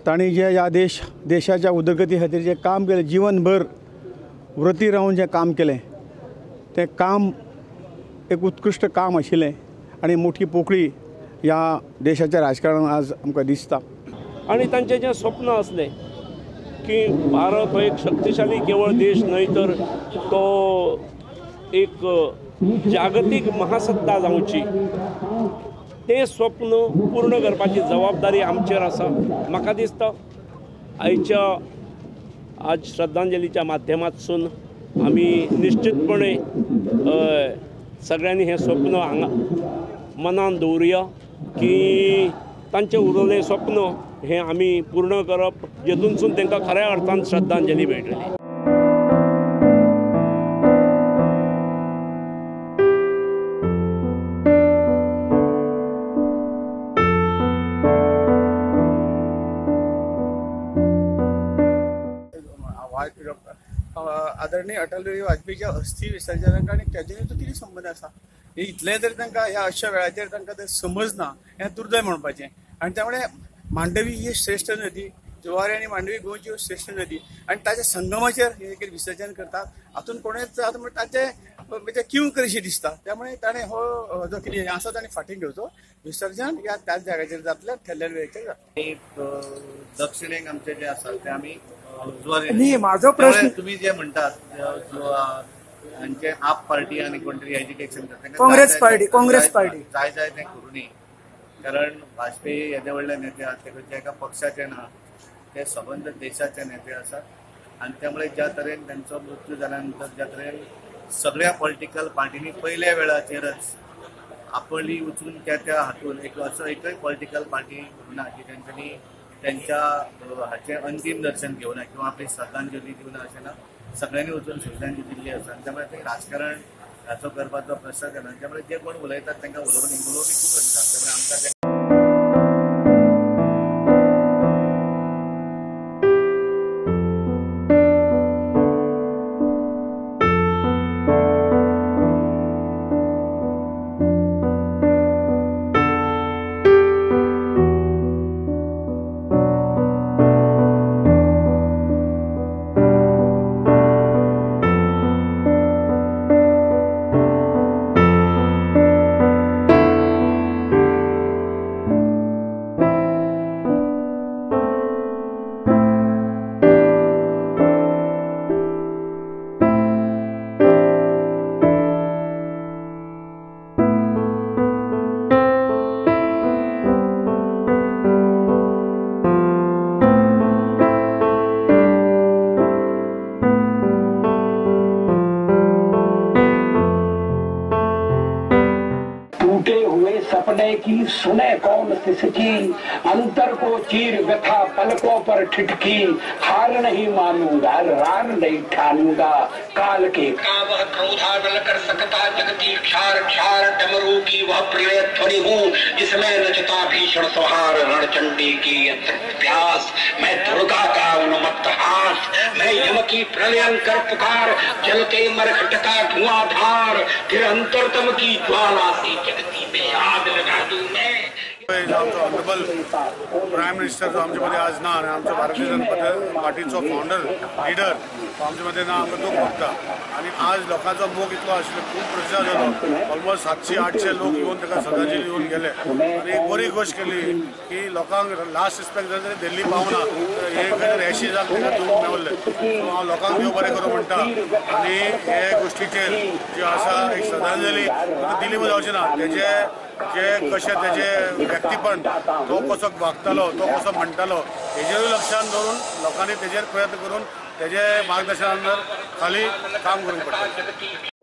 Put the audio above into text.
तांणी जे ह्या देशाच्या उदरगती खातीर जें काम केलें, जिवनभर व्रती रावन जें काम केलें तें काम एक उत्कृश्ट काम आशिल्लें आनी मोठी पोकळी ह्या देशाच्या राजकारणान आज आमकां दिसता। आनी तांचें जें स्वप्न आसलें की भारत हो एक शक्तिशाली केवळ देश न्हय तर तो एक जागतीक महासत्ता जावची, तें स्वप्न पूर्ण करपाची जबाबदारी आमचेर आसा। म्हाका दिसता आयच्या आज श्रद्धांजलीच्या माध्यमांतसून आमी निश्चितपणे सगळ्यांनी हें स्वप्न हांगा मनान दवरुया की तांचें उरलें स्वप्न हें आमी पूर्ण करप, जेतूनसून तांकां खऱ्या अर्थान श्रद्धांजली मेळटली। आदरणीय अटल बिहारी वाजपेयीच्या अस्थी विसर्जनाक आनी ट्रेजडीचो कितें संबंद आसा इतलें जर तांकां ह्या अशा वेळाचेर तांकां तें समजना हें दुर्दैव म्हणपाचें। आनी त्यामुळे मांडवी ही श्रेश्ठ नदी, जुवारी आनी मांडवी गोंयची श्रेश्ठ नदी आनी ताच्या संगमाचेर हे कितें विसर्जन करतात हातून कोणेच आतां ताचें म्हणजे क्यूं करीशी दिसता। त्यामुळे ताणें हो जो कितें आसा ताणें फाटीं घेवचो, विसर्जन ह्या त्याच जाग्याचेर जातलें, ठरलेल्या वेळेचेर जातलें। दक्षिणेक आमचे जे आसा ते आमी न्ही, म्हाजो प्रश्न तुम्ही जे म्हणटात हांचे आप पार्टी आनी कोण तरी एजिटेशन करता, काँग्रेस पार्टी, काँग्रेस पार्टी जाय जाय तें करूं न्ही, कारण वाजपेयी येदे व्हडले नेते आसात, ते खंयच्या एका पक्षाचे ना, ते सबंद देशाचे नेते आसात आनी त्यामुळे ज्या तरेन तांचो मृत्यू जाल्या नंतर ज्या तरेन सगळ्या पॉलिटिकल पार्टींनी पयल्या वेळाचेरच आपली वचून त्या त्या हातून एक असो एकय पॉलिटिकल पार्टी ना की तेंच्यांनी त्यांच्या हाचें अंतीम दर्शन घेवना किंवा आपली श्रद्धांजली दिवना अशें ना, सगळ्यांनी वचून श्रद्धांजली दिल्ली आसा। आनी त्यामुळे ते राजकारण हाचो करपाचो प्रश्न येना, त्यामुळे जे कोण उलयतात तांकां उलोवणी खूब आसता। त्यामुळे आमकां ते सपने की सुने कौन सिसकी, अंतर को चीर व्यथा पलकों पर ठिठकी, हार नहीं मानूंगा रार नहीं ठानूंगा काल के का वह क्रोधानल कर सकता जगती क्षार क्षार डमरू की वह प्रलय ध्वनि हूँ जिसमें नचता भीषण सोहार रणचंडी की प्यास, मैं दुर्गा का उन्मत्त हास, मैं यम की प्रलयंकर पुकार, जलते मरखट का धुआंधार, फिर अंतरतम की ज्वाला से जगती में आग लगा दूं मैं। आमचो ऑनरेबल प्रायम मिनिस्टर जो आमचे मदें आज ना आनी आमचो भारतीय जनता पार्टीचो फावंडर लिडर आमचे मदें ना, आमकां दूख भोगता आनी आज लोकांचो मोग इतलो आशिल्लो, खूब प्रचार जालो, ऑलमोस्ट 700-800 लोक येवन ताका श्रद्धांजली दिवन गेले आनी एक बरी गोश्ट केली की लोकांक लास्ट रिस्पेक्ट जालें तरी दिल्ली पावना, हे खंय रॅशीजाक ताका दिवंक मेवल्लें। सो हांव लोकांक देव बरें करूं म्हणटा आनी हे गोश्टीचेर जी आसा एक श्रद्धांजली दिल्ली जावची ना, तेजे जे कशें तेजे व्यक्तिपण, तो कसो वागतालो, तो कसो म्हणटालो हेजेरूय लक्षान दवरून लोकांनी तेजेर प्रयत्न करून तेजे मार्गदर्शना खाली काम करूंक पडटा।